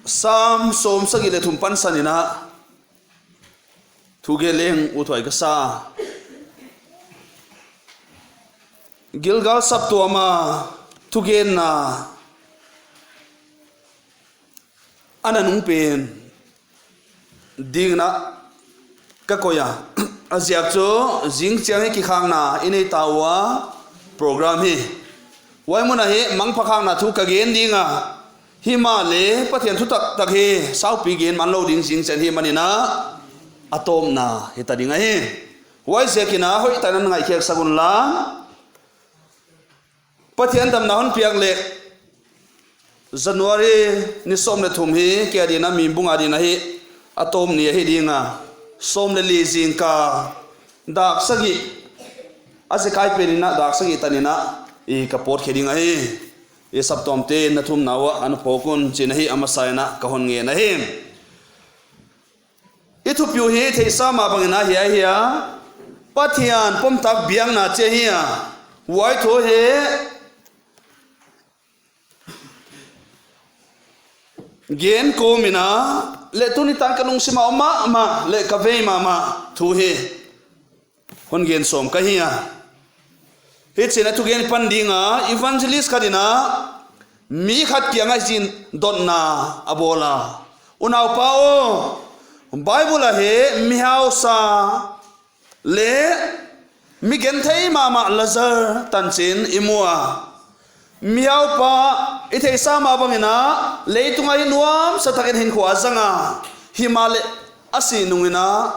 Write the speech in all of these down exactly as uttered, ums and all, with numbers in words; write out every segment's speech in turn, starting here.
Sam sawmsagih leh thum pansan in a thugen leng uthuai ka sa. Gilgal saptuam a thugenna ana nung pen ding in a ka koih a. A ziak chu zingchiang hi kikhakna i nei ta ua, program hi. Huai mun ah hi mangpha khakna thu ka gen ding a, himahleh Pathian thu taktak hi saupi gen man lou ding zingchiang hi manin a, a tawpna hita ding ahi. Huaiziakin a hoihtak in ngaihkhiak sak un la. Pathian damna hon piak leh January ni sawm leh thum hi kei adin a, mi bung adin a hi a tawp ni ahi ding a, sawm leh li zingkal dak sagih, a zekai pen in a dak sagih tan in a i ka pawt khe ding ahi. I saptuamte na thumna uah ana phawk un chi'n ahi, a masa in a ka hon ngen ahi. I thupiu hi theihsa mah bangin a hiai ahi a, Pathian pomtak biakna chi ahi a. Huai thu hi gen kawm in a, leh tuni tan ka lungsim a om mahmah leh ka vei mahmah thu hi hon gen sawm ka hi a. Hichi'n a thugen pan ding a, evangelist khat in a mi khat kiang ah hichi'n dotna a bawl a, Unaupa aw, Bible ah hi mi hausa leh mi genthei mahmah Lazar tanchin i mu a. Mi haupa, i theihsa mah bangin a, leitung ah hi nuamsa takin hinkhua a zang a, himahleh a sih nung in a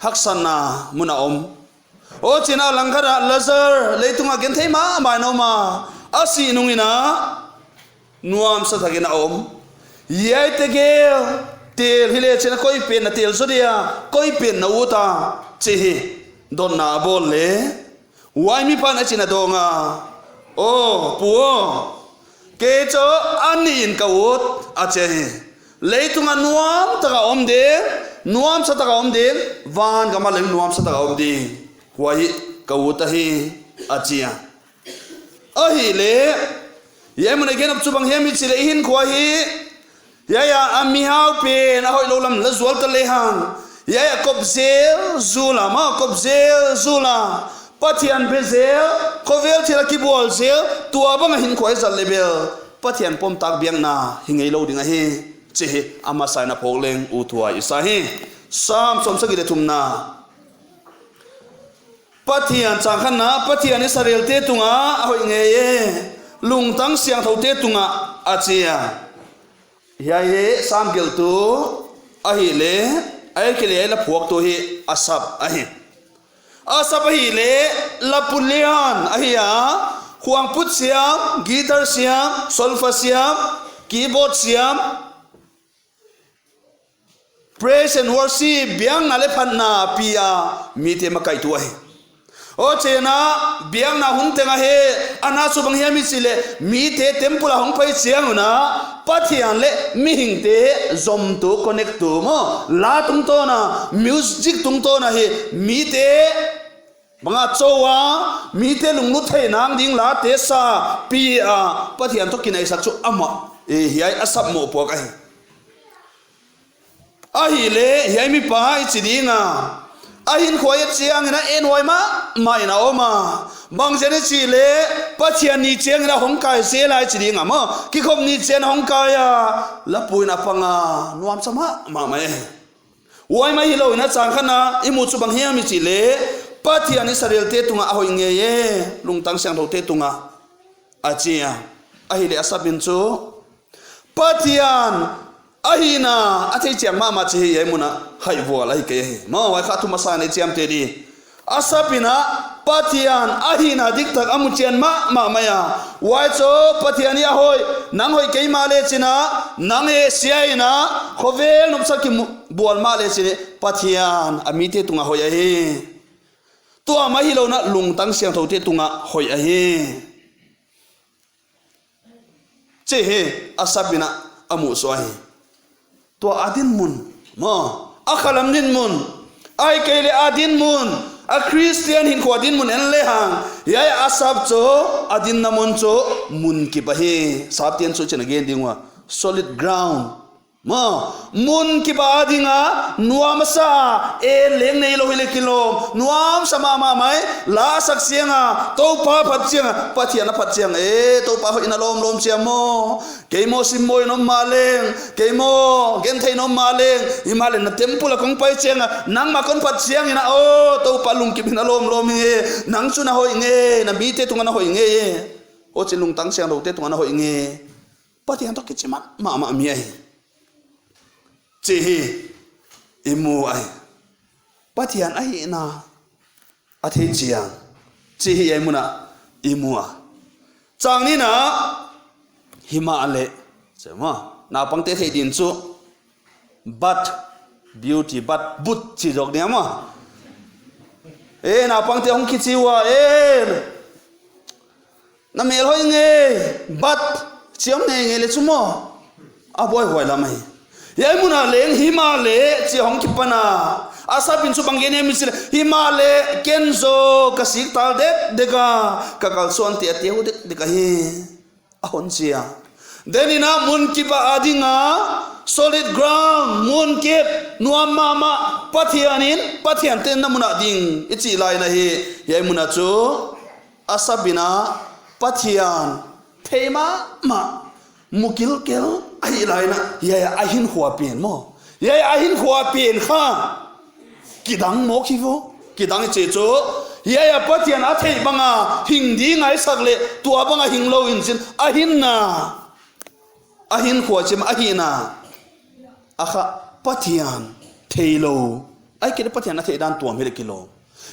haksatna mun a om. Huchi'n a langkhat ah Lazar leitung ah genthei mahmah in a om a, a sih nung in a nuamsa takin a om. Hiaite gel tel hi leh chi'n a koi pen na tel zaw dia, koi pen na ut a, chi hi dotna a bawl leh. Huai mipa'n a chi'n a dawng a, Aw pu aw, kei chu a nih in ka ut, a chi hi. Leitung ah nuam taka om ding, nuamsa taka om ding, van gam ah leng nuamsa taka om ding, huai ka ut ahi, a chi a. Ahihleh hiai mun a gen nop chu bang hiam i chih leh i hinkhua hi, hiai a, a mihau pen a hoihlou lam la zual ta lehang, hiai a kop zelzul a, mah kop zelzul a, Pathian be zel, khovel thil a kibual zel, tua bang a hinkhua i zat leh bel Pathian pomtak biakna hi ngeilou ding ahi, chi hi a masa in a phawk leng uthuai i sa hi. Sam sawmsagih leh thumna. Pathian, chang khatna, Pathian Israelte tungah a hoih ngei e, lungtang siangthoute tungah, a chi a. Hiai hi Sam gelhtu ahihleh, ahihkeileh la phuaktu hi Asaph ahi. Asaph ahihleh la pu lian ahi a, khuang put siam, guitar siam, solfa siam, keyboard siam, praise and worship, biakna leh phatna pi a mite makaihtu ahi. Huchi'n a biakna hun teng ahi, a na chu bang hiam i chih leh mite temple a hong pai chiang un a, Pathian leh mihingte zomtu, connect tu maw, la tungtawn a, music tungtawn a hi mite bang a chou a, mite lunglut theihna ding late sa pi a, Pathian toh kinaisak chu amah, eh, hiai Asaph mohpuak ahi. Ahihleh hiai mipa i chi ding a, a hinkhua i et chiang in a enhuai mahmah in a om a. Bangziak i chih leh Pathian ni chiang in a hong kai zel a i chi ding a maw, kikhop ni chiang in a hong kai a, la pu in a pang a, nuamsa mahmah mai. Huai mah hilou in a chang khatna i muh chu bang hiam i chih leh, Pathian Israelte tungah a hoih ngei e, lungtang siangthoute tungah, a chi a. Ahihleh Asaph in chu Pathian ahihna a theichian mahmah chi hi hiai mun a haihvual ahi kei hi. Maw, huai kha thu masa in i chiamteh di. Asaph in a Pathian ahihna diktak a mu chian mahmah mai a. Huai chu Pathian hi a hoih, nang hoih kei mahleh chi'n a, nang hehsia in a, khovel nopsa kibual mahleh chi'n, Pathian a mite tungah hoih ahi. Tua mah hilou in a lungtang siangthoute tungah hoih ahi. Chi hi Asaph in a a muhsuah hi. Tua a dinmun maw, a khalam dinmun, ahihkeileh a dinmun, A Christian hinkhua dinmun en lehang, hiai Asaph chu a dinna mun chu mun kip ahi. Sapte'n chu hichi'n a gen ding ua, solid ground. Maw, mun kip a ding a, nuam a sa, e leng neilou hileh kilawm, nuamsa mahmah mai, la a sak chiang a, Toupa phat chiang a, Pathian a phat chiang a, e, Toupa hoihna lawmlawm chia maw. Kei maw simmawi in om mahleng, kei maw genthei in om mahleng, himahleh na temple a kong pai chiang a, nangmah kon phat chiang in a, aw, Toupa lungkip in a lawmlawm hi e, nang chu na hoih ngei, na mite tung a na hoih ngei e. Huchi'n lungtang chiangloute tung a na hoih ngei. Pathian toh kichi mahmah mi ahi. Chih i mu ahi. Pathian ahihna a theih chiang. Chih hiai mun ah i mu a. Chang nihna, himahleh, chi maw, naupangte theih ding chu, but, beauty, but, but, chi zawk ding maw. E, naupangte hong kichi ua, e, na mel hoih ngei, but, chi om ngeingei leh chu maw, a buaihuai lam ahi. Hiai mun ah leng himahleh chi hong kipan a. Asaph in chu bang gen hiam i chih leh, himahleh ken zaw ka sik tal dekdek a, ka kalsuante a teu dekdek ahi, a hon chi a. Then in a mun kip a ding a, solid ground, mun kip, nuam mahmah, Pathian in, Pathian tenna mun ah ding, i chih lai in ahi, hiai mun ah chu, Asaph in a Pathian thei mahmah, mu kilkel ahih lai in a, hiai a hinkhua pen maw. Hiai a hinkhua pen kha kidang mawk hi vo. Kidang i chih chu, hiai a Pathian a theih bang a hing ding a i sak leh, tua bang a hing lou in chin, a hinna, a hinkhua chim, a hihna a kha Pathian theilou, ahihkeileh Pathian a theih dan tuam hileh kilawm.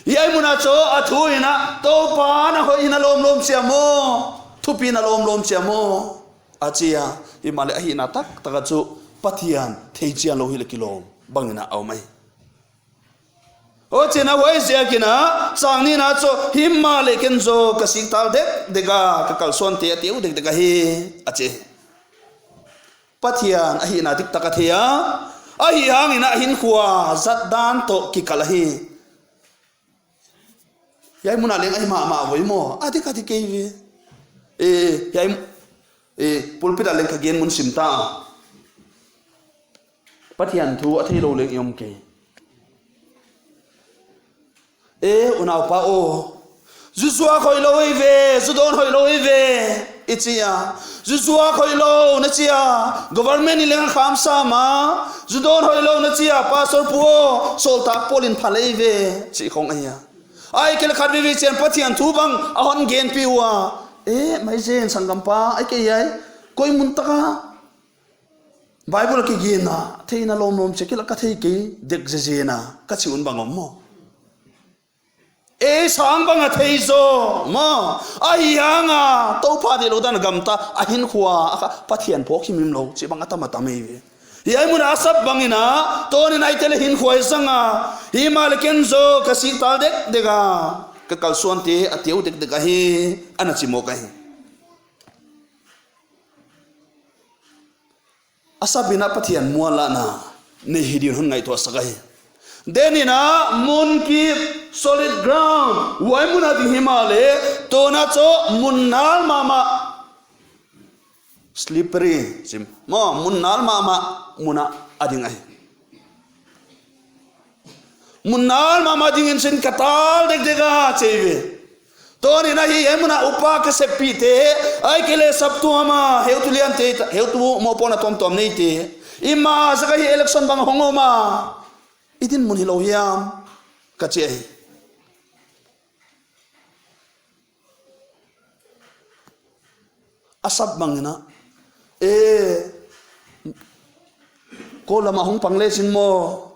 Hiai mun ah chu a thu in a, Toupa na hoihna lawmlawm chia maw, thupi na lawmlawm chia maw, a chi a. Himahleh a hihna taktak ah chu Pathian thei chianlou hileh kilawm bang in a om ahi. Huchi'n a huaiziak in a, chang nihna chu, himahleh ken zaw ka sik tal dekdek a, ka kalsuante a teu dekdek ahi, a chi. Pathian ahihna diktak a thei a, ahihhang in a hinkhua zat dan toh kikal ahi. Hiai mun ah leng ahi mahmah voi maw, a dik a dik kei ve. E, hiai, e, pulpit ah leng ka gen mun sim ta. Pathian thu a theilou leng i om kei. E, unaupa aw. Zu zuak hoihlou hi ve, zu dawn hoihlou hi ve, i chi a. Zu zuak hoihlou na chi a, government in leng kham sam a. Zu dawn hoihlou na chi a, pastor pu aw, sawltak pawl in phal hi ve, chih khong ahi a. Ahihkeileh khat veve chiang Pathian thu bang a hon genpih ua. E, mai zen sanggampa, ahihkeileh hiai, koi mun tak a Bible a kigen a, theihna lawmlawm chia kila ka thei kei dek zezen a, ka chi un bang om maw. E, sang bang a thei zaw maw. Ahihhang a, Toupa deih lou dan a gamta, a hinkhua, a kha, Pathian phawk himhim lou, chih bang a tam a tam hi ve. Hiai mun ah Asaph bang in a, tawnin ahihkeileh hinkhua i zang a, himahleh ken zaw ka sik tal dekdek a, ka kalsuante a teu dekdek ahi, ana chi mawk ahi. Asaph in a Pathian muanlahna nei hi ding in hon ngaihtuah sak ahi. Then in a mun kip, solid ground, huai mun a ding himahleh, tawna chu mun nal mahmah, slippery, chih maw, mun nal mahmah mun ah a ding ahi. Mun nal mahmah ding in chin ka tal dekdek a chi ve. Tawnin ahi, hiai mun a upa ka seppihte, ahihkeileh saptuam a heutu liante, heutu mohpuakna tuamtuam neite, i ma zak ahi election bang hong om a, i dinmun hilou hiam, ka chi ahi. Asaph bang in a, e, ko lam a hong pang le chin maw.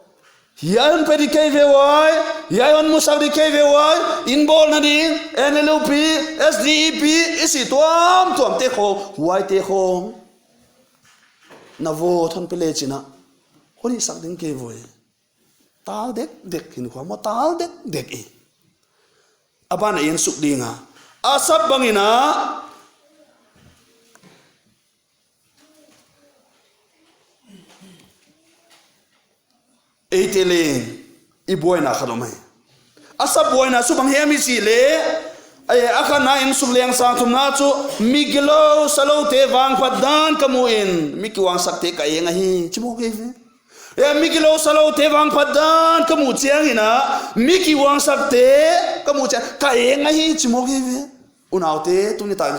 Hiai hon pe di kei ve uai, hiai hon musak di kei ve uai, inn bawlna ding, N L U P, S D E P, i si tuamtuam te khong, huaite khong. Na vote hon pe le chin a, hon hihsak ding kei ve uai. Tal dekdek hinkhua maw, tal dekdek i. A ban a i en suk ding a. Asaph bang in a, eite leng i buaina khat om ahi. Asap buaina chu bang hiam i chih leh, eh, a khatna in suk leng sang thumna chu, mi gilou saloute vangphat dan ka muh in, mi kiuangsakte ka eng ahi, chi mawk hi ve. Eh, mi gilou saloute vangphat dan ka muh chiang in a, mi kiuangsakte ka muh chiang, ka eng ahi, chi mawk hi ve. Unaute, tuni tak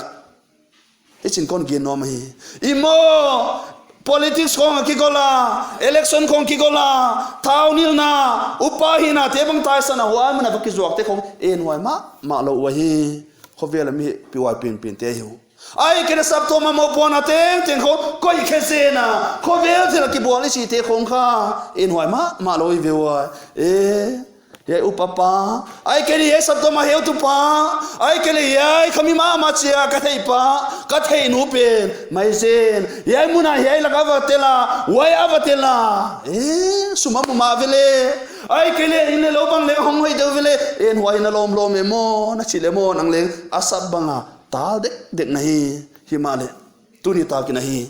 i chin kon gen nuam hi. I maw, politics khong a kigol a, election khong kigol a, thaunilna, upa hihnate bang taisan a huai mun a va kizuakte khong en huai mahmah lou uh ahi. Khovel a mi hehpihhuai penpente ahi uh. Ahihkeileh saptuam a mohpuakna tengteng khong koih khe zen a, khovel thil a kibual i chihte khong kha en huai mahmah lou i ve ua. Eh, hiai upa pa, ahihkeileh hiai saptuam a heutupa, ahihkeileh hiai khami mahmah chia ka theihpa, ka theihnu pen, mai zen. Hiai mun a hiai lak a va tel a, huai a va tel a. Eh, sum a mu mah ve leh. Ahihkeileh inn leh lou bang leng hong hoih deuh ve leh. En huai in a lawmlawm e maw, na chih leh maw, nang leng Asap bang a tal dekdek na hi, himahleh. Tuni tak in ahi.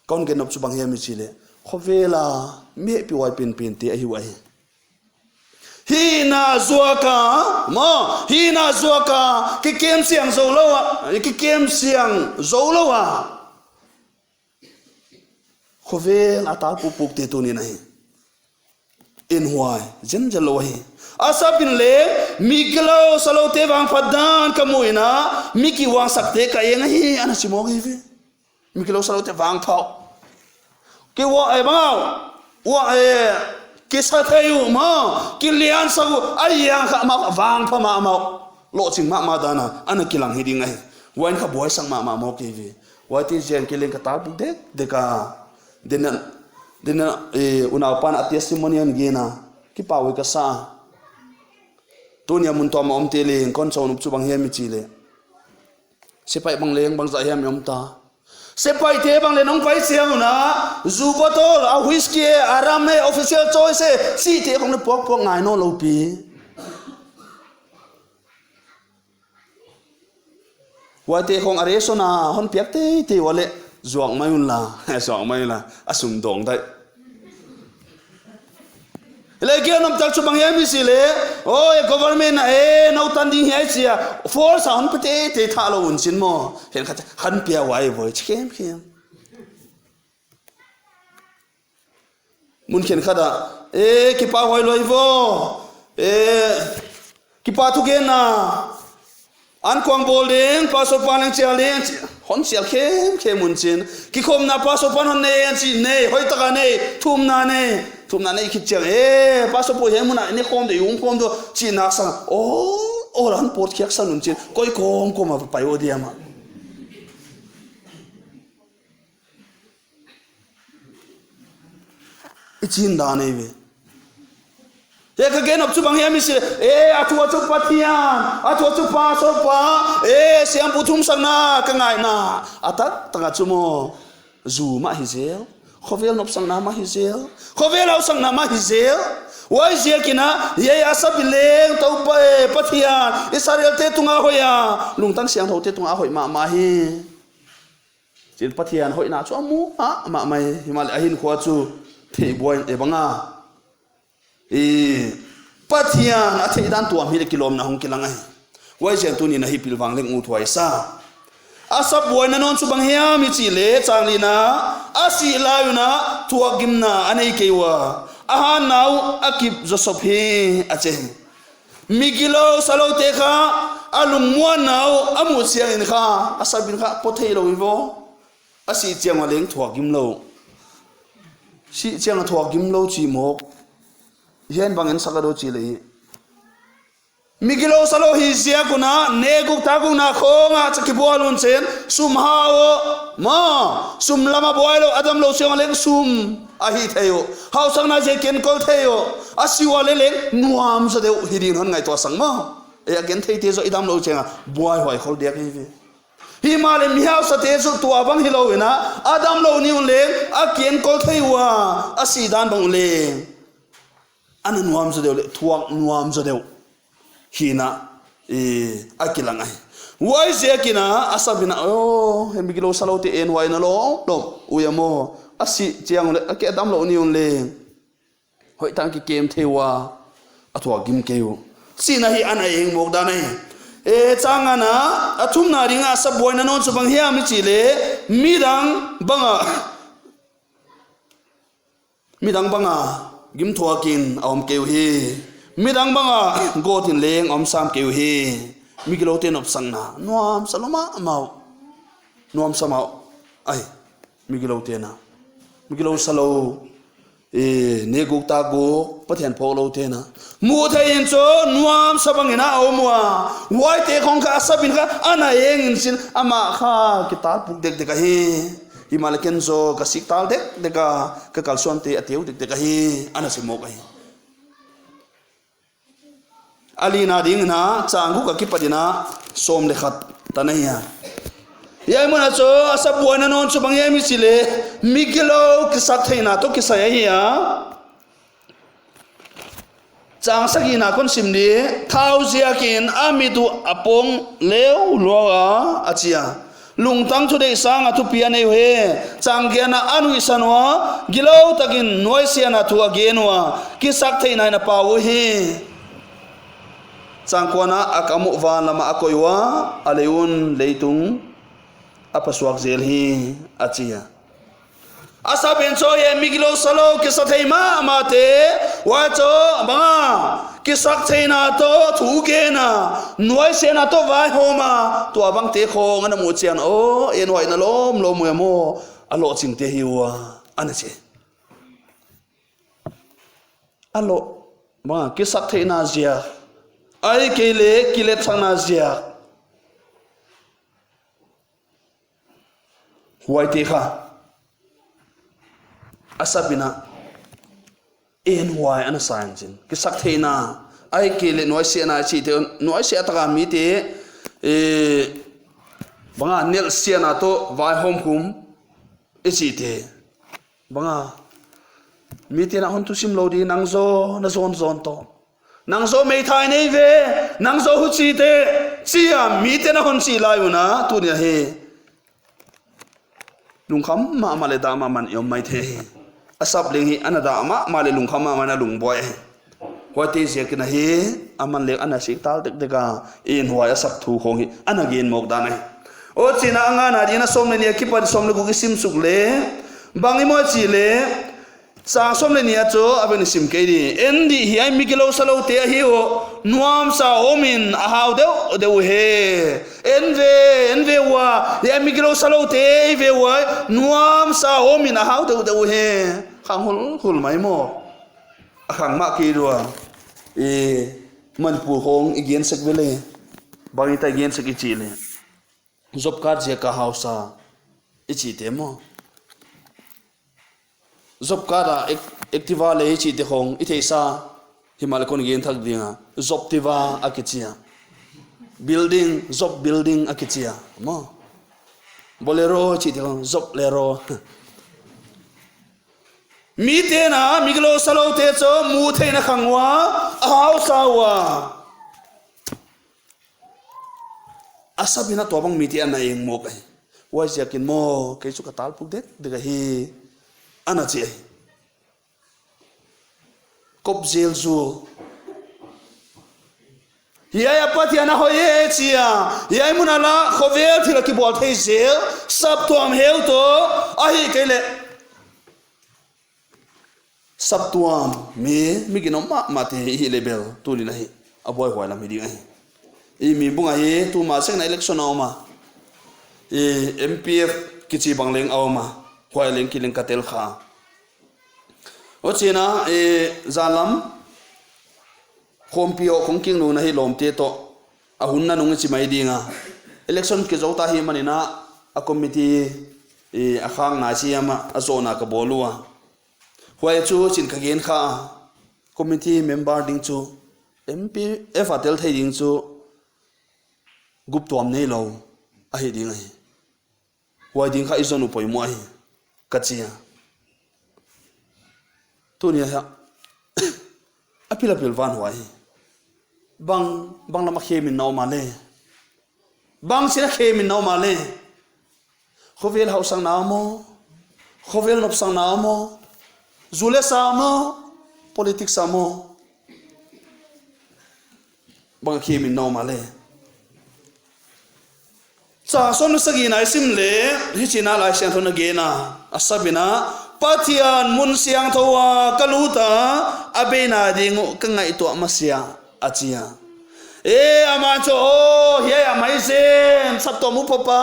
Kon gen nop chu bang hiam i chih leh, khovel a mi hehpihhuai penpente ahi uh ahi. Hihna zuak a, maw, hihna zuak a, kikem siang zou lou a, kikem siang zou lou a, khovel a tal pukpukte tuni in ahi. En huai zenzen lou ahi. Asap in leng, mi gilou saloute vangphat dan ka muh in a, mi kiuangsakte ka eng ahi, ana chi mawk hi ve. Mi gilou saloute vangphat. Ki ua, eh, bang a, ua, eh, kisa thei uh maw, kiliansak uh, a iang kha mah, vangpha mahmah uh. Lohching mahmah dan a, ana kilang hi ding ahi. Huai in ka buaisak mahmah mawk hi ve. Huaite ziak in leng ka tal puk dekdek a. Denin, denin, eh, unaupa'n a testimony a gen a. Kipahhuai ka sa. Tuni a mun tuam a omte leng, kon chauh nop chu bang hiam i chih leh. Sepaih bang leng, bangzah hiam i om ta. Sepaihte bang leng hong pai chiang un a, zu bottle, a whisky e, a rum e, official choice e, chihte khong leng puakpuak ngai nawn lou pi. Huaite khong a ration a hon piak teitei ua leh, zuak mai un la, zuak mai un la, a sum dawng daih. Leh gen nop tak chu bang hiam i chih leh, oh, e government a, eh, nou tan ding hiai chia, force a hon pe teitei tha lou un chin maw. Khenkhat, han pia huai voi, chi khemkhem. Mun khenkhat a, eh, kipahhuai lou vo. Eh, kipahthugenna. Ankuang bawl ding, pastor pa'n chial ding, hon chial khemkhem un chin. Kikhopna pastor pa'n hon nei, an chi nei, hoihtak a nei, thumna nei, thumna nei khit chiang. Eh, pastor pu hiai mun a, nei khawm deuh, um khawm deuh, chihna sang. Oh, oh, hon pawt khiak san un chin. Koi kawmkawm a pai uh diam a. I chin dan ei ve. Hiai ka gen nop chu bang hiam i chih leh, eh, a thu a chu Pathian, a thu a chu pastor pa, eh, siampu thumsakna ka ngaihna. A taktak a chu maw, zu mah hi zel. Khovel nopsakna mah hi zel. Khovel hausakna mah hi zel. Huaiziak in a, hiai Asap in leng Toupa, eh, Pathian, Israelte tung a hoih a, lungtang siangthoute tung a hoih mahmah hi. Chin Pathian hoihna chu a mu mahmah mai, himahleh a hinkhua chu theih buai e bang a. I Pathian a theih dan tuam hileh kilawmna hong kilang ahi. Huaiziak in tuni in a hi pilvang leng uthuai sa. Asap buaina nawn chu bang hiam i chih leh chang lina, a sih lai un a thuakgimna a nei kei ua. A hanna uh a kip zawsop hi a chi. Mi gilou saloute kha, a lungmuanna uh a muh chiang in kha, Asap in kha pawt thei lou hi vo. A sih chiang ua leng thuakgim lou. Sih chiang a thuakgim lou chi mawk. Hiai in bang en sak a dou chih leh. Mi gilou salou hi ziak un a, ne guk ta gukna khong a, cha kibual un chin, sum hau uh, maw, sum lam a buai lou, a damlou chiang ua leng sum a hih thei uh. Hausakna ziak a kienkol thei uh. A si ua leh leng nuam zaw deuh hi ding hon ngaihtuah sak maw. Eh, a gentheite zaw i damlou chiang a, buaihuai khol diak hi ve. Himahleh mi hausate zaw tua bang hilou in a, a damlou ni un leng, a kienkol thei ua, a sih dan bang un leng. Ana nuam zaw deuh leh, thuak nuam zaw deuh. Hi in a, eh, a kilang ahi. Huaiziak in a, Asap in a, oh, hiai mi gilou saloute en huai in a lawm, lawm. Ui a maw, a sih chiang un leh, a ke damlou ni un leng. Hoihtak a kikem thei ua, a thuakgim kei uh. chihna hi ana eng mawk dan ahi. E, chang ngana, a thumna ding a sabuaina nawn chu bang hiam i chih leh, midang banga, midang banga gimthuakin a om kei uhi. Midang banga gawtin leng a om sam kei uhi. Migiloute nopsakna nuamsa lua mahmah uh. Nuamsa mah uh. Ai, migiloute na. Migilou salou. E, ne guk ta guk, Pathian phawk loute na. Muh theih in chu nuamsa bangin a om ua. Huaite khong kha Asaph in kha ana eng in chin, amah kha kitalpuk dekdek ahi. Himahleh ken zaw ka sik tal dekdek a, ka kalsuante a teu dekdek ahi, ana chi mawk ahi. A lina dingin a, chang guk akipatin a sawm leh khat tan ahi a. Hiai mun a chu a sabuaina nawn chu bang hiam i chih leh, migilou kisaktheihna toh kisai ahi a. Chang sagihna kon sim di. Thau ziakin a mit uh a pawng leuleu a, a chi a. Lungtang thudeih sanga thupi a nei uhi. Chang giatna a nuihsan ua, gilou takin nuaisiahna thu a gen ua, kisaktheihna in a pau uhi. Chang kuana, a kam uh van lama a koih ua, a lei un leitung a pasuak zel hi, a chi a. Asaph in chu hiai migilou salou kisakthei mahmahte, huai chu banga, kisaktheihna toh thu genna, nuaisiahna toh vaihawmna, tuabangte khong ana muh chiangin, aw, en huai na lawmlawm uh maw, a lohchingte hi ua, ana chi. A loh, banga, kisaktheihna ziak, ahihkeileh kiletsakna ziak. Huaite kha Asaph in a en huai ana sa in chin. Kisaktheihna, ahihkeileh nuaisiahna i chihte, nuaisiah taka mite, e, banga, nelhsiahna toh vaihawm khum i chihte. Banga, mite'n a hon thusim lou di, nang zaw na zawnzawn toh. Nang zaw meithai nei ve, nang zaw huchite, chi a mite'n a hon chih lai un a, tuni a hi. Lungkham mahmah leh dah mahmah in i om maithei hi. Asaph leng hi ana dah mahmah leh lungkham mahmah in a lungbuai hi. Huaite ziakin ahi, aman leng ana sik tal dekdek a, en huai a sak thu khong hi, ana gen mawk dan ahi. Huchiin a ngana dingin a sawm leh nih akipan sawm leh guk i sim suk leh, bang i mu a chih leh, chang sawm leh nih a chu a ven i sim kei di. En di, hiai migilou saloute ahi uh, nuamsa omin a hau deuhdeuh uhi. En ve, en ve ua, hiai migilou saloute i ve ua, nuamsa omin a hau deuhdeuh uhi. Khang hulhul mai maw. A khang mah kei lua. E, Manipur khong i gen sek ve leh. Bang i ta gen sek i chih leh. Job card ziaka hausa i chihte maw. Job card a ek-, Activa leh i chihte khong i theisa. Himahleh kon gen thak ding a. Jobtiva a kichi a. Building, job building a kichi a. Maw. Bolero i chihte khong, job lero. Mite'n a, migilou saloute chu, muh theihna khang ua, a hausa ua. Asaph in a tuabang mite ana eng mawk ahi. Huaiziakin maw, kei chu ka talpuk dekdek ahi. Ana chi ahi. Kop zel zu. Hiai a Pathian a hoih e chi a. Hiai mun a lah, khovel thil a kibawl thei zel. Saptuam heutu. Ahihkeileh. Saptuam, mi, mi ginom mahmahte i hih leh bel, tuni'n ahi, a buaihuai lam hi ding ahi. I Mibung ahi, tuma seng na election a om a. I M P F kichi bang leng a om a. Huai leng kileng ka tel kha. Huchiin a, i zan lam, khawmpi aw khong kingnu na hi lawmte toh. A hun nanung i chi mai ding a. Election kizou ta hi manin a, a committee, i a khang nai siam a, a zohna ka bawl ua. Huai chu chin ka gen kha a, committee member ding chu, M P F a tel thei ding chu, gup tuam neilou, ahi ding ahi. Huai ding kha i zon uh poimoh ahi, ka chi a. Tuni a hia, a pil a pil van huai. Bang, bang lam a khemin na om a leh. Bang sin a khemin na om a leh. Khovel hausakna maw, khovel nopsakna maw, zu leh sa maw, politics a maw. bang a khem in na om a le. Chang sawm leh sagihna i sim leh, hichi'n a Laisiangthou in a gen a, a sap in a, Pathian mun siangthou ah ka lut a, a beina ding uh ka ngaihtuah masiah, a chi a. E, amah chu, aw, hiai a maizen, saptuam upa pa.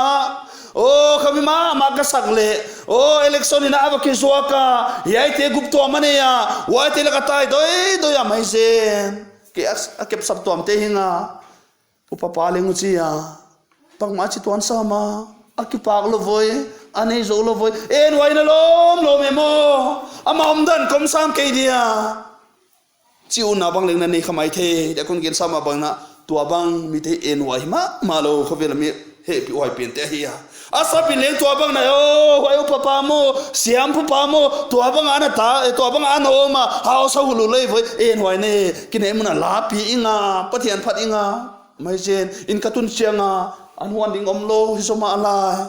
Aw, kha mi mahmah ka sak leh. Aw, election in a va kizuak a, hiaite guptuam a nei a, huaite lak ah tai doidoi a maizen. Kei a, a kep saptuamte hi nga. Upa pa leng uh chi a. Bangmah chi tuan sam a. A kipak lou voi, a nei zou lou voi. En huai na lawmlawm e maw. Amah omdan kawm sam kei dia. Chi utna bang leng na nei kha maithei, dia kon gen sam a bang na, tuabang mite en huai mahmah lou, khovel a mi hehpihhuai pente ahi a. A sap in leng tuabang na, aw, huai upa pa maw, siampu pa maw, tuabang a na ta, eh, tuabang a na om a, hausa hulu lei voi, en huai ne, kinei mun a lapi ing a, Pathian phat ing a, maizen, inn ka tun chiang a, an huan ding omlou, hi zomah lai.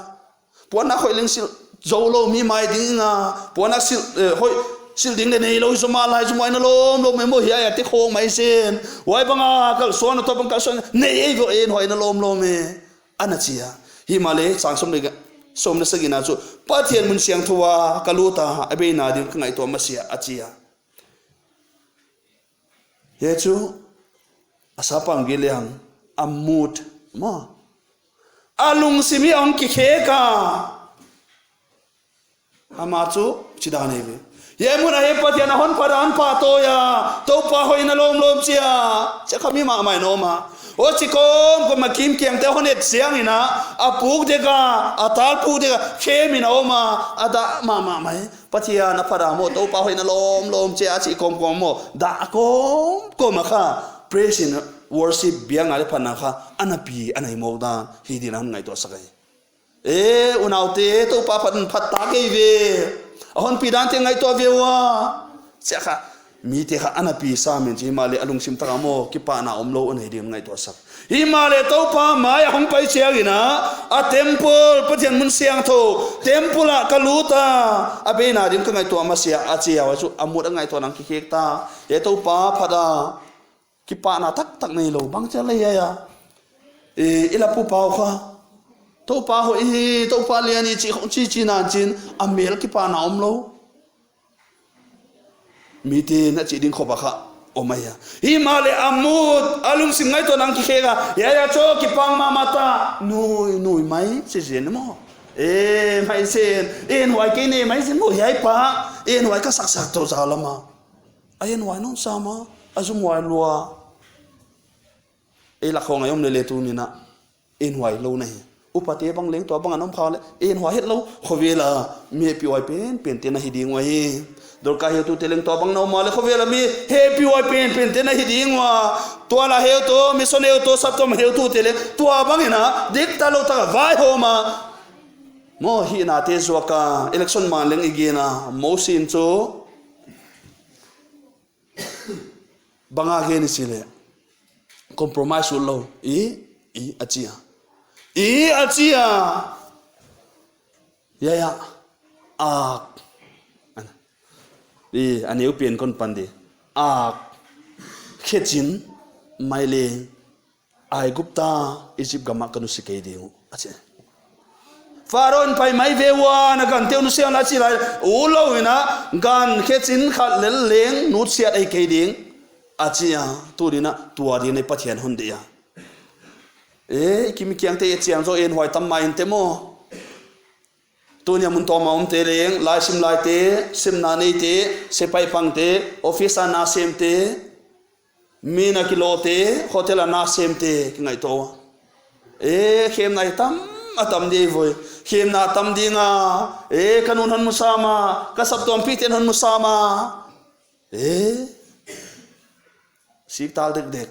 Puannak hoih leng silh zou lou mi mai ding a, puannak silh, eh, hoih silh ding leng neilou hi zomah lai, zomah na lawmlawm e maw, hiai a te khong maizen. Huai bang a kalsuan, tuabang kalsuan, nei ei vo, en huai na lawmlawm e. Ana chi a. Himahleh, chang sawm leh, sawm leh sagihna chu, Pathian mun siangthou ah ka lut a, a beina ding ka ngaihtuah masiah, a chi a. Hiai chu, a sap a hon gen lehang, a mood, maw. A lungsim hi a hong kikhek a. Amah chu, chidan ahi ve. Hiai mun a hi Pathian a hon phat a hon pahtawi a. Toupa hoih na lawmlawm chi a. Chi kha mi mahmah in om a. Huchi kawmkawm a kim kiangte hon et chiang in a. A puk dek a, a tal puk dek a. Khem in a om a. A dah mahmah mai. Pathian a phat a maw, Toupa hoih na lawmlawm chi a chih kawmkawm maw, dah kawmkawm a kha, praise and worship biang a leh phatna kha, ana pi, ana hi mawk dan, hi ding in a hon ngaihtuah sak ahi. E, unaute, Toupa phat, phat ta kei ve. A hon pi dante ngaihtuah ve ua. Chi a kha, mite kha ana pi sam in chi, himahleh a lungsim tak a maw, kipahna omlou ana hi ding in ngaihtuah sak. Himahleh Toupa mai a hong pai chiang in a, a temple, Pathian mun siangthou, temple ah ka lut a, a beina ding ka ngaihtuah masiah, a chi a, huai chu a mood a ngaihtuahna hong kikhek ta. E Toupa phat a, kipahna taktak neilou, bang chi a lei a. E, i lap upa uh kha. Toupa hoih hi, Toupa lian hi chi, chi, chi nan chin, a mel kipahna omlou. Mite'n a chih ding khop a kha om ahi a. Himahleh a mood, a lungsim ngaihtuahna hong kikhek a. Hiai a chu kipang mahmah ta. Nui, nui mai, chi zen maw. E, maizen. En huai kei ne, maizen maw, hiai pa. En huai ka saksak tou za lam a. A en huai nawn sam a. A zum huai lua. Ei lak khong a i om leh leh tuni in a. En huai lou na hi. Upate bang leng tuabang a na om kha leh. En huai hetlou. Khovel a mi hehpihhuai penpente na hi ding uhi. Dorka heutute leng tuabang na om a leh khovel a mi hehpihhuai penpente na hi ding ua. Tual a heutu, mission heutu, saptuam heutute leng. Tuabang in a, diktak lou tak a vaihawm a. Maw hihnate zuak a, election ma leng i gen a, Mosi in chu. Bang a gen i chih leh. Compromise utlou. I, i, a chi a. I, a chi a. Ya, ya. Ak. I, a neu pen kon pan di. Ak. Khechin. Mai leng. Aigupta, Egypt gam ah ka nusia kei ding uh, a chi. Pharaoh in pai mai ve ua, na gante uh nusia un a chi lai, ulou in a, gan khechin khat lel leng, nusiat ahi kei ding, a chi a, tuni in a, tua ding in Pathian hon deih a. E, i kim i kiangte i et chiang zaw en huai tam mai in te maw. Tuni a mun tawm a omte leng, laisim laite, simna neite, sepaih pangte, office a na semte, mi na kilawhte, hotel a na semte, kingaihtuah ua. E, khemna hi tam, a tam di voi. Khemna tam ding a. E, ka nu'n hon mu sam a, ka saptuampite'n hon mu sam a. E, siktal dekdek.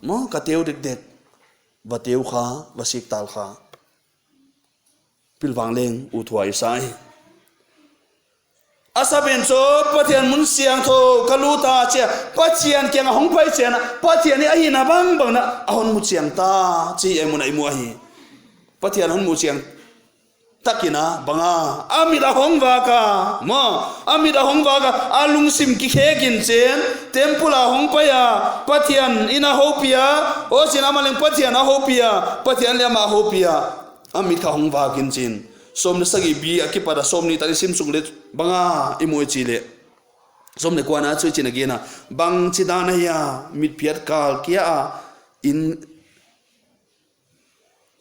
Maw, ka teu dekdek. Va teu kha, va siktal kha. Pilvang leng uthuai sa hi. Asap in chu Pathian mun siangthou ka lut a chi a, Pathian kiang a hong pai chiang a, Pathian in a hihna bangbang na a hon mu chiang ta, chi ei mun a i mu ahi. Pathian hon mu chiang. takin a bang a, a mit a hong vak a, maw, a mit a hong vak a, a lungsim kikhek in chin, temple a hong pai a, Pathian in a houpih a, huchiin amah leng Pathian a houpih a, Pathian leng amah a houpih a, a mit kha hong vak in chin. Sawm leh sagih B a kipat a sawmnih tan i sim suk leh bang a i mu i chih leh, sawm leh kua na chu hichi'n a gen a, bangchidan ahia mitphiat kal kia a in,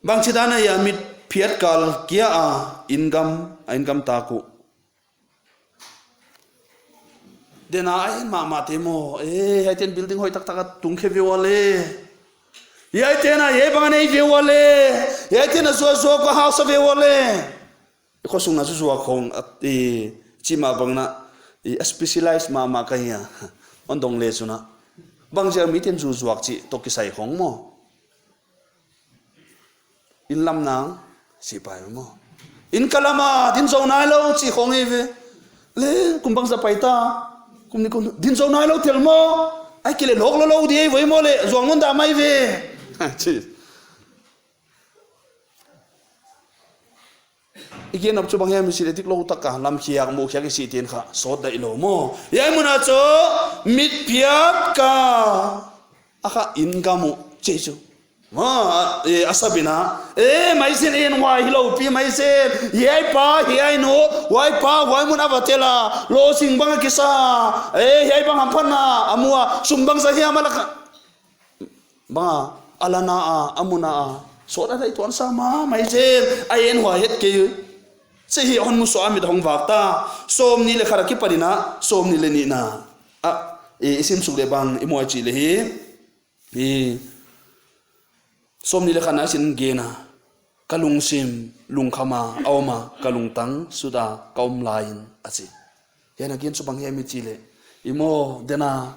bangchidan ahia mitphiat kal kia a in gam, a in gam tak uh. Den a a en mahmah te maw, eh, hiaite'n building hoih taktak a tung khe ve ua leh, hiaite'n a hiai bang a nei ve ua leh, hiaite'n a zuakzuak a hausa ve ua leh. I khosung na zuakzuak khong a, i, chi mah bang in a, i, a specialize mahmah ka hia. Hon dong leh chu na, bangziak mite'n zuakzuak chih toh kisai khong maw. In lam nang, si pai maw. In ka lam a, din zou nailou chih khong ei ve. Leh, kum bangzah pai ta, kum nih kum, din zou nailou tel maw. Ahihkeileh lawk lou lou di ei ve maw leh, zuak nawn dah mai ve. Chi. I gen nop chu bang hiam i chih leh diklou tak a lamkhiak muhkhiak i chih te'n kha sawt daih lou maw. Hiai mun a chu mitphiat kal a kha in gam uh chi chu. Maw, a, eh, a sap in a, eh, maizen en huai hilou pi maizen. Hiai pa, hiai nu, huai pa, huai mun a va tel a, lawsing bang a kisa. Eh, hiai bang hamphatna a mu a, sum bangzah hiam a lak a bang a, a la na a, a mu na a, sawt a daih tuan sa mahmah maizen, a en huai het kei. Chih hi hon musuah a mit hong vak ta. Sawmnih leh khat a kipat in a, sawmnih leh nihna. A, i, i sim suk leh bang, i mu i chih leh hi. I, sawmnih leh khat na hichi'n gen a. Ka lungsim lungkham a, a om a, ka lungtang sut a, ka om lai in a chi. Hiai na gen chu bang hiam i chih leh, i maw, den a,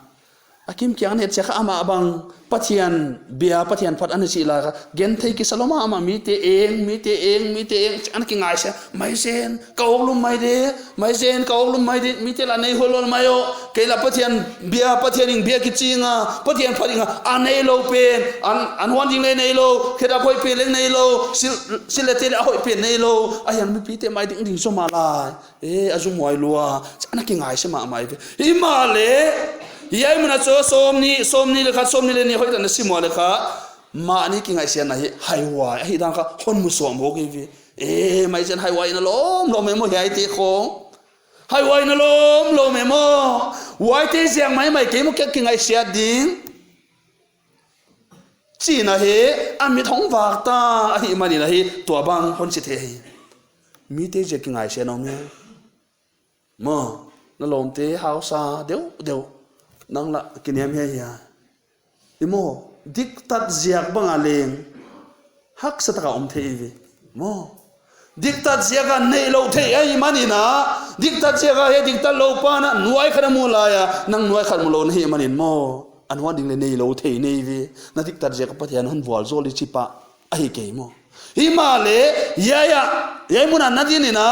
a kim kiang net chiah kha amah bang, Pathian bia, Pathian phat ana chih lai kha, genthei kisa lou mahmah, mite eng, mite eng, mite eng, ana kingaihsiat, maizen, ka awk lum mai di, maizen, ka awk lum mai di, mite la nei hol lou mai aw, kei la Pathian bia, Pathian ing bia kiching a, Pathian phat ing a, a neilou pen, an, an huan ding leh neilou, khedap hoih pen leng neilou, sil, sil leh te leh a hoih pen neilou, a hiang mipite mai ding ding zaw mah lai. Eh, a zum huai lua, ana kingaihsiat mahmah ve. Himahleh, hiai mun a chu sawmnih, sawmnih leh khat, sawmnih leh nih hoih tak in na sim ua leh kha, mahni kingaihsiatna hi, haihuai, ahihdan kha, hon musuah mawk ei ve. Eh, maizen haihuai na lawmlawm e maw hiaite khong. Haihuai na lawmlawm e maw. Huaite ziak maimai kei maw ka kingaihsiat ding. Chihna hi, a mit hong vak ta, ahihmanin ahi, tua bang hon chi thei hi. Mite ziak kingaihsiat na om e. Maw, na lawmte hausa deuhdeuh. Nang la kiniam hiaihia. I maw, diktat ziak bang a leng haksa tak a om thei ve. Maw. Diktat ziak a neilou thei ahihmanin a. Diktat ziak a hiai diktat lou pa'n a nuai khat a mu lai a. Nang nuai khat mu lou na hihmanin maw. A nuai ding leh neilou thei nei ve. Na diktat ziak a Pathian hon vualzawl di chih pah. Ahi kei maw. Himahleh, hiai a, hiai mun a na din in a,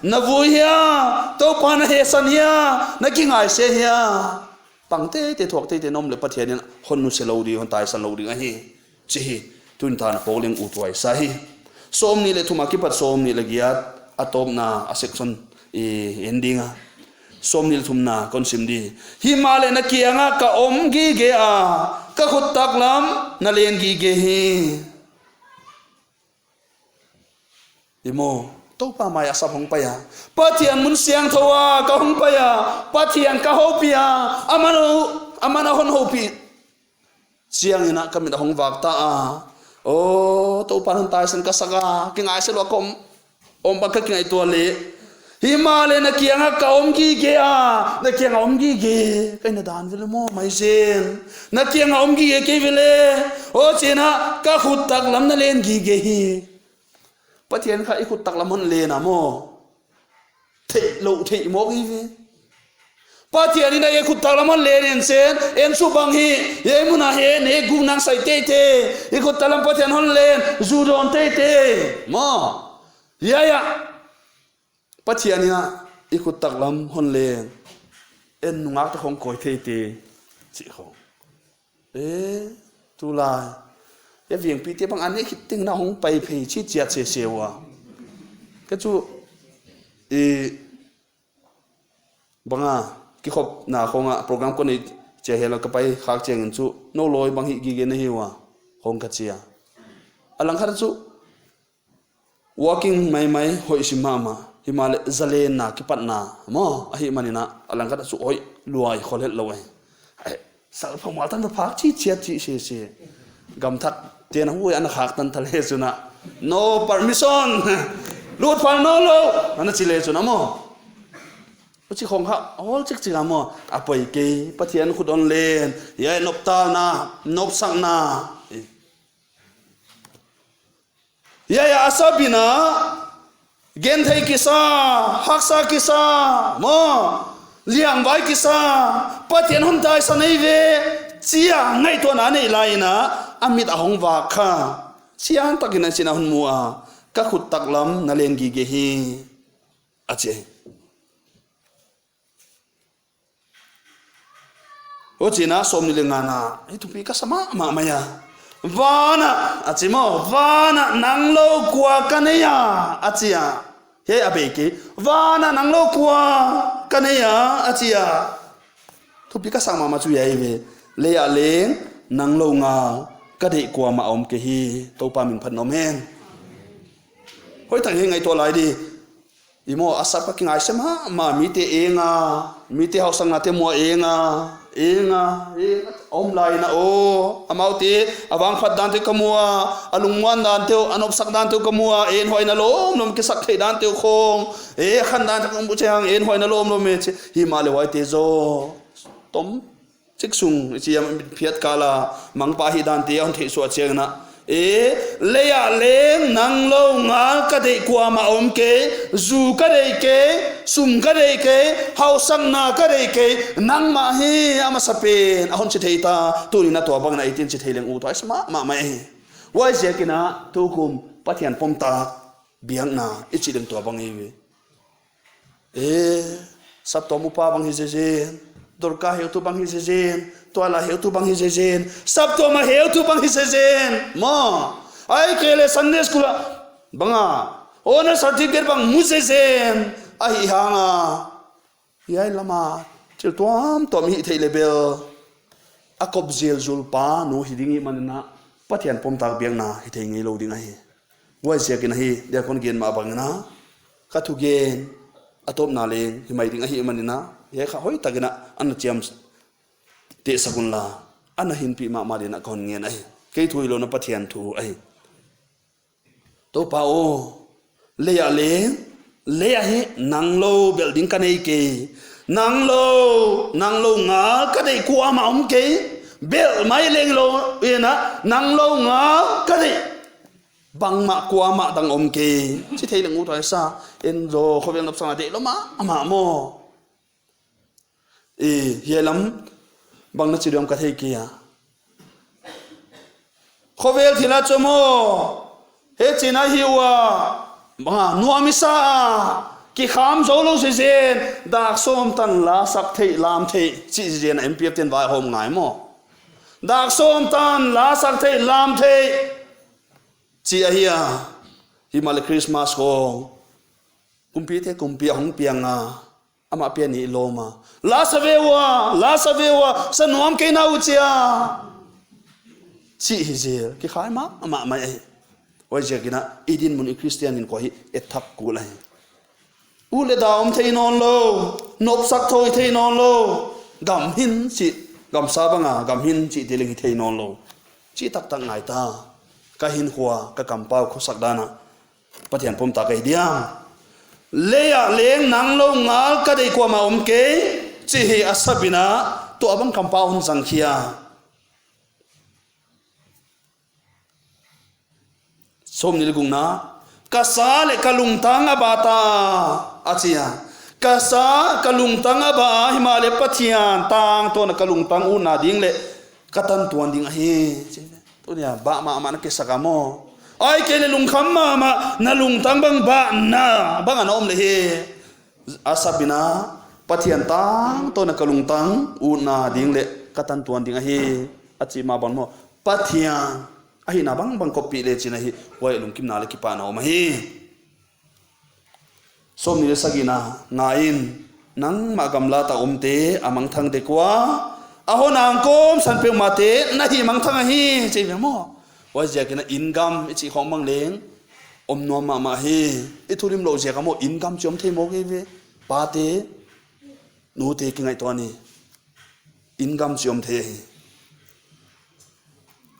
na vui hia, Toupa na hehsan hia, na kingaihsiat hia. Pang teitei thuak teitei na om leh Pathian in hon nusia lou ding, hon taisan lou ding ahi. Chih hi, tuni tan a pawlkhat leng uthuai sa hi. Sawmnih leh thum a kipat sawmnih leh giat, a tawpna a section i en ding a. Sawmnih leh thumna kon sim di. Himahleh na kiang a ka om gige a, ka khut taklam na len gige hi. I maw, Toupa mai a sap hong pai a. Pathian mun siangthou a ka hong pai a. Pathian ka houpih a. Aman a, aman a hon houpih. Chiang in a ka mit a hong vak ta a. Oh, Toupa'n hon taisan ka sak a. Kingaihsiat lou a ka om. Om bang ka kingaihtuah leh. Himahleh na kiang a ka om gige a. Na kiang a om gige. Ka hihna dan ve leh maw maizen. Na kiang a om gige kei ve leh. Huchiin a ka khut taklam na len gige hi. Pathian kha i khut taklam hon len a maw. Theih lou theih mawk hi ve. Pathian in a i khut taklam hon len in chin, en suk bang hi, hiai mun a hi, ne guk nang sai teitei, i khut taklam Pathian hon len, zu dawn teitei. Maw. Hiai a. Pathian in a i khut taklam hon len, en nungak te khong koi teitei, chih khong. Eh, tulai. Hiai vengpite bang a ne khit teng in a hong pai phei chih chiat sese ua. Kei chu, i, banga, kikhopna khong a program kon nei chia hial ka pai khak chiangin chu, nou lawi bang hi gige na hi ua, khong ka chi a. A langkhat chu, walking maimai hoih sim mahmah. Himahleh zalenna kipatna maw, ahihmanin a langkhat chu hoih lua i khol het lou ai. Ai, sal pha mual tan phak chi chiat chi se se. Gam thak ten hui ana khak tan thal he suna. No permission. Lut phal nawnlou. Ana chi le suna maw. Huchi khong kha, hol chik chik a maw. A poi kei, Pathian khut hon len. Hiai noptalna, nopsakna. Hiai a sabin a, genthei kisa, haksa kisa, maw, liangvai kisa, Pathian hon taisan ei ve, chia ngaihtuahna nei lai in a, a mit a hong vak kha. Chiantakin a sin a hon mu a, ka khut taklam na len gige hi, a chi. Huchiin a sawmnih leh ngana, hi thupi ka sa mahmah mai a. Van a, a chi maw, van a nang lou kua ka nei a, a chi a. Hiai a bei kei, van a nang lou kua ka nei a, a chi a. Thupi ka sa mahmah chu hiai ve. Lei ah leng nang lou ngal ka deih kuamah om kei hi, Toupa min phat in om hen. Hoih tak in ngaihtuah lai di. I maw, a sap ka kingaihsiam mahmah, mite eng a, mite hausaknate mu a eng a, eng a, eng a, om lai in a aw, amaute, a vangphat dante uh ka mu a, a lungmuan dante uh, a nopsak dante uh ka mu a, en huaina lawmlawm kisak theih dante uh khong, e khan dante uh ka mu chiang, en huaina lawmlawm e chi, himahleh huaite zaw tom chik sung, i chi a, phiat kal a, mangpa hih dante a hon theih suah chiang in a. E, lei ah leng nang lou ngal ka deih kuamah om kei, zu ka deih kei, sum ka deih kei, hausakna ka deih kei, nangmah hi a masapen, a hon chi thei ta, tuni'n a tuabang in a i tin chi thei leng ut huai sa mahmah mai. Huaiziakin a, tukum, Pathian pom tak biakna, i chih leng tuabang hi ve. E, saptuam upa bang hi zezen, Dorka heutu bang hi zezen, tuailai heutu bang hi zezen, saptuam a heutu bang hi zezen. Maw, ahihkeileh Sunday school a bang a, honour certificate bang mu zezen, ahih hang a. Hiai lam a, thil tuamtuam hih theih leh bel. A kop zel zul pa, nu hi ding i hihman in a, Pathian pom tak biakna, hi thei ngeilou ding ahi. Huaiziakin ahi, dia kon gen mah bangin a, ka thugen, a tawpna leng, hi mai ding ahihman in a, hiai kha hoih takin a, ana chiamteh sak un la, ana hinpih mahmah dingin a kon ngen ahi. Kei thu hilou in a Pathian thu ahi. Toupa aw, lei ah leng, lei ah hi nang lou belh ding ka nei kei. Nang lou, nang lou ngal ka deih kuamah om kei. Belh mai leng lou in a, nang lou ngal ka deih. Bangmah kuamah dang om kei. Chi thei leng ut huai sa, en zaw khovel nopsakna deih lou mahmah maw. E, hiai lam bang na chi diam ka thei kei a. Khovel thil a chu maw, hichi'n ahi ua, bang a, nuam i sa a, kikham zou lou zezen, dak sawm tan la sak theih, lam theih, chih zezen a M P F te'n vaihawm ngai maw. Dak sawm tan la sak theih, lam theih, chih ahi a, himahleh Christmas khong, kumpite kumpi a hong piang a, amah pian i lawm a. La sa ve ua, la sa ve ua, sa nuam kei na uh chia. Chih hi zel, kikhai mahmah mai ahi. Huaiziakin a, i dinmun i Christian in kua hi, et thak kul ahi. Ut leh da om thei nawnlou, nopsak thou thei nawnlou. Gam hin chih, gamsa bang a, gam hin chihte leng hi thei nawnlou. Chih taktak ngai ta. Ka hinkhua, ka kampau khosak dan a. Pathian pom tak ka hi diam. Lei ah leng nang lou ngal ka deih kuamah om kei, chih hi a sap in a, tuabang kampau hon zang khia. Sawmnih leh gukna, ka sa leh ka lungtang a bah ta, a chi a. Ka sa, ka lungtang a bah a, himahleh Pathian tangtawn a ka lungtang utna ding leh ka tantuan ding ahi. Tunia, bah mahmah na kisak a maw. Ahihkeileh lungkham mahmah, na lungtang bang bahna, bang ana om leh hi. A sap in a, Pathian tangtawn a ka lungtang utna ding leh ka tantuan ding ahi. A chih mah bang maw. Pathian, ahihna bangbang koppih leh chin ahi, huai lungkimna leh kipahna om ahi. Sawmnih leh sagihna, ngai in, nangmah gamlata omte a mangthang dek ua, a hon angkawm san peuhmahte na hihmangthang ahi, chi ve maw. Huaiziakin a inngam i chih khong bang leng om nuam mahmah hi. I thulimlouh ziak a maw, inngam chi om thei mawk eive. Pate, nute kingaihtuah ni. Inngam chi om thei hi.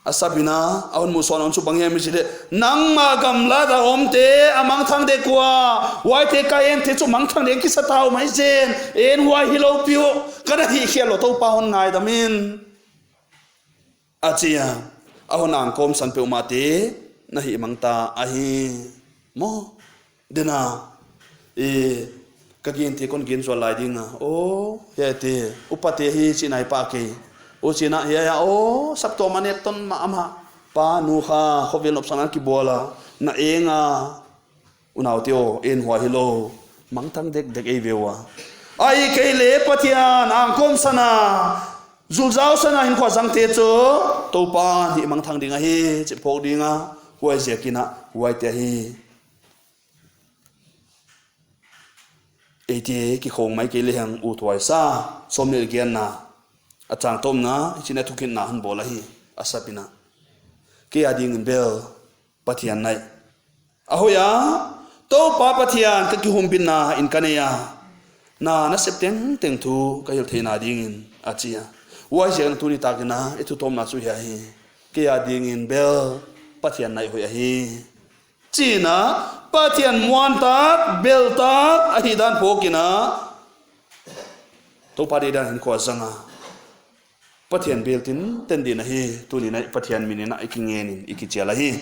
A sapin a, a hon muhsuahna hon suk bang hiam i chih leh, nangmah gamlata omte a mangthang dek ua, huaite ka ente chu mangthang dek kisa ta uh mai zen, en huai hilou piu, ka na hihkhial lou Toupa hon ngaidam in. A chi a, a hon angkawm san peuhmahte na hihmang ta ahi. Maw, dena, e, ka gente kon gen zual lai ding a. O, hiaite, upate hi chi nai pah kei. O, china, hia, hia, o, saptuam a nek ton mah ama. Pa, nu kha, khovel nopsakna kibawl a. Na eng a. Unaute aw, en huai hilou. Mangthang dekdek ei ve ua. Ahihkeileh Pathian angkawm san a, zulzau san a hinkhua zangte chu Toupa'n hihmangthang ding ahi, chi phawk ding a, huaiziakin a, huaite ahi. Eite kikhawng mai kei lehang uthuai sa, sawmnih leh giatna, a chang tawpna, hichi'n a thukhenna hon bawl ahi, a sapin a. Kei adingin bel, Pathian naih. A hoih a, Toupa Pathian ka kihumbitna in ka nei a. Na nasep tengteng thu ka hilh theihna dingin a chi a. Huaiziakin tuni takin a, i thutawpna chu hiai hi. Kei adingin bel Pathian naih hoih ahi. Chi'n a, Pathian muantak, beltak, ahihdan phawkin a. Toupa deihdan hinkhua zang a. Pathian bel tinten ding ahi, tuni'n a Pathian min in a i kingen in, i kichial ahi.